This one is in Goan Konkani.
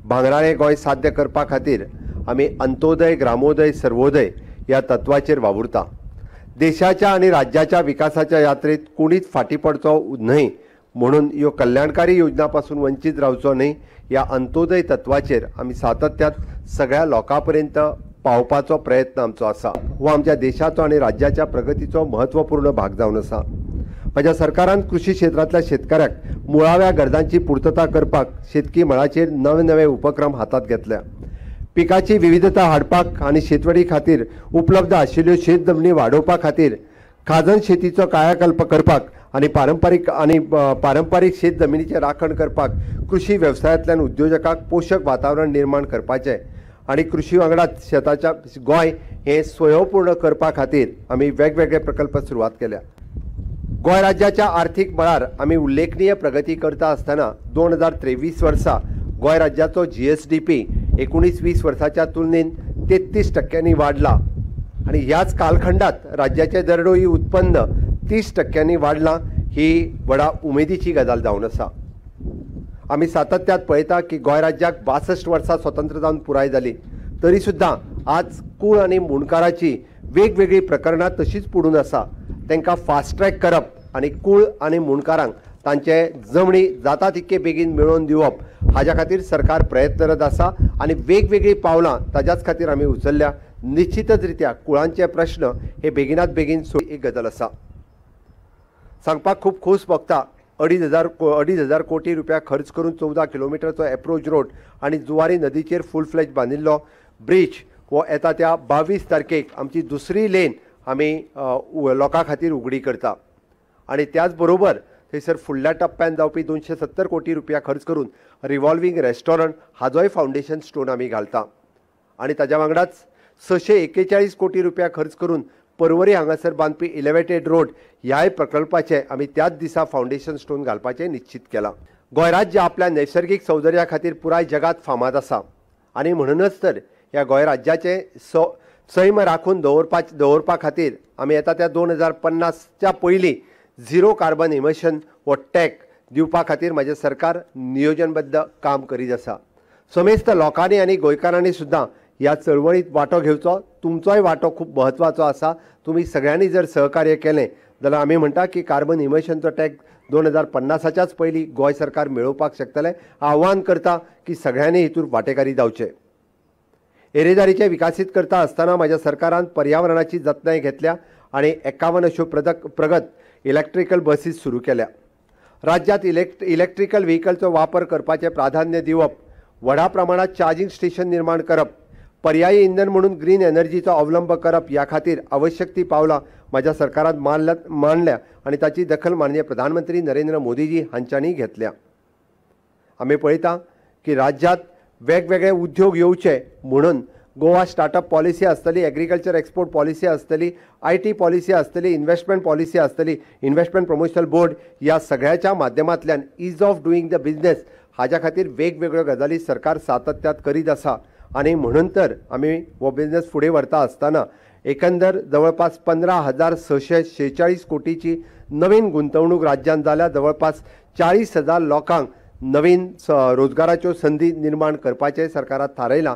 भांगराळें गोंय साध्य करपा खातीर आमी अंत्योदय, ग्रामोदय, सर्वोदय ह्या तत्वाचेर वावुरता. देशाच्या आनी राज्याच्या विकासाच्या यात्रेत कोणीच फाटीं पडचो न्हय म्हणून ह्यो कल्याणकारी योजना पासून वंचीत रावचो न्हय ह्या अंत्योदय तत्वाचेर आमी सातत्यात सगळ्या लोकां पर्यंत पावपाचो प्रयत्न आमचो आसा. हो आमच्या देशाचो आनी राज्याच्या प्रगतीचो महत्वपूर्ण भाग जावन आसा. म्हज्या सरकारान कृषी क्षेत्रांतल्या शेतकऱ्याक मुळाव्या गरजांची पुर्तता करपाक शेतकी मळाचेर नवे नवे उपक्रम हातांत घेतल्या. पिकाची विविधता हाडपाक आनी शेतवडी खातीर उपलब्ध आशिल्ल्यो शेत जमनी वाडोवपा खातीर खाजन शेतीचो कायाकल्प करपाक आनी पारंपारीक शेत जमनीचें राखण करपाक कृषी वेवसायांतल्यान उद्योजकांक पोशक वातावरण निर्माण करपाचें आनी कृषी वांगडाच शेताच्या गोंय हें स्वयंपूर्ण करपा खातीर आमी वेगवेगळे प्रकल्प सुरवात केल्या. गोंय राज्याच्या आर्थीक मळार आमी उल्लेखनीय प्रगती करता आसतना 2023 वर्सा गोंय राज्याचो GSDP 19-20 वर्साच्या तुलनेन 33% वाडला आनी ह्याच कालखंडात राज्याचें दरडोई उत्पन्न 30% वाडलां. ही व्हडा उमेदीची गजाल जावन आसा. आमी सातत्यात पळयता की गोंय राज्याक 62 वर्सां स्वतंत्र जावन पुराय जाली तरी सुद्दां आज कूळ आनी मुंडकाराची वेगवेगळीं प्रकरणां तशींच पडून आसा. तांकां फास्ट ट्रॅक करप आनी कूळ आनी मुंडकारांक तांचे जमणी जाता तितके बेगीन मेळोवन दिवप हाज्या खातीर सरकार प्रयत्नरत आसा आनी वेगवेगळीं पावलां ताज्याच खातीर आमी उचलल्या. निश्चितच रित्या कुळांचे प्रश्न हे बेगिनात बेगीन सोड एक गजाल आसा. सांगपाक खूब खोस भोगता. 2,500 कोटी रुपया खर्च करून 14 किलोमिटरचो एप्रोच रोड आनी जुवारी नदीचेर फूल फ्लॅज बांदिल्लो ब्रिज हो येता त्या 22 तारखेक आमची दुसरी लेन आमी लोकां खातीर उगडी करता आनी त्याच बरोबर थंयसर फुडल्या टप्प्यान जावपी 270 कोटी रुपया खर्च करून रिव्हॉल्वींग रेस्टॉरंट हाजोय फावंडेशन स्टोन आमी घालता आनी ताज्या वांगडाच 641 कोटी रुपया खर्च करून परवरी हांगासर बांदपी इलेवेटेड रोड ह्याय प्रकल्पाचें आमी त्याच दिसा फावंडेशन स्टोन घालपाचें निश्चित केलां. गोंय राज्य आपल्या नैसर्गीक सौंदर्या खातीर पुराय जगांत फामाद आसा आनी म्हणूनच तर ह्या गोंय राज्याचें सैम राखून दवरपा खातीर आमी येता त्या 2050च्या पयलीं झिरो कार्बन इमिशन हो टॅग दिवपा खातीर म्हाजें सरकार नियोजनबद्ध काम करीत आसा. समेस्त लोकांनी आनी गोंयकारांनी सुद्दां ह्या चळवळींत वांटो घेवचो. तुमचोय वांटो खूब म्हत्वाचो आसा. तुमी सगळ्यांनी जर सहकार्य केलें जाल्यार आमी म्हणटा की कार्बन इमिशनचो टॅग 2050च्याच पयलीं गोंय सरकार मेळोवपाक शकतलें. आव्हान करता की सगळ्यांनी हितूर वांटेकारी जावचें. येरेदारीचें विकासीत करता आसतना म्हाज्या सरकारान पर्यावरणाची जतनाय घेतल्या आनी 51 अश्यो प्रगत इलेक्ट्रिकल बसीस सुरू केल्या. राज्यांत इलेक्ट्रिकल व्हेकलचो वापर करपाचें प्राधान्य दिवप, व्हडा प्रमाणांत चार्जींग स्टेशन निर्माण करप, पर्यायी इंधन म्हणून ग्रीन एनर्जीचो अवलंब करप ह्या खातीर आवश्यक ती पावलां म्हाज्या सरकारान मांडल्या आनी ताची दखल माननीय प्रधानमंत्री नरेंद्र मोदीजी हांच्यांनी घेतल्या. आमी पळयता की राज्यांत वेगवेगळे उद्योग येवचे म्हणून गोवा स्टार्टअप पॉलिसी आसतली, एग्रीकल्चर एक्सपोर्ट पॉलिसी आसतली, IT policy आसतली, इन्व्हेस्टमेंट पॉलिसी आसतली, इन्व्हेस्टमेंट प्रमोशनल बोर्ड ह्या सगळ्याच्या माध्यमांतल्यान ease of doing the business हाज्या खातीर वेगवेगळ्यो गजाली सरकार सातत्यात करीत आसा आनी म्हणून तर आमी हो बिजनेस फुडें व्हरता आसतना एकंदर जवळपास 15,646 कोटीची नवीन गुंतवणूक राज्यांत जाल्या. जवळपास 40,000 लोकांक नवीन रोजगाराच्यो संदी निर्माण करपाचें सरकारान थारायलां.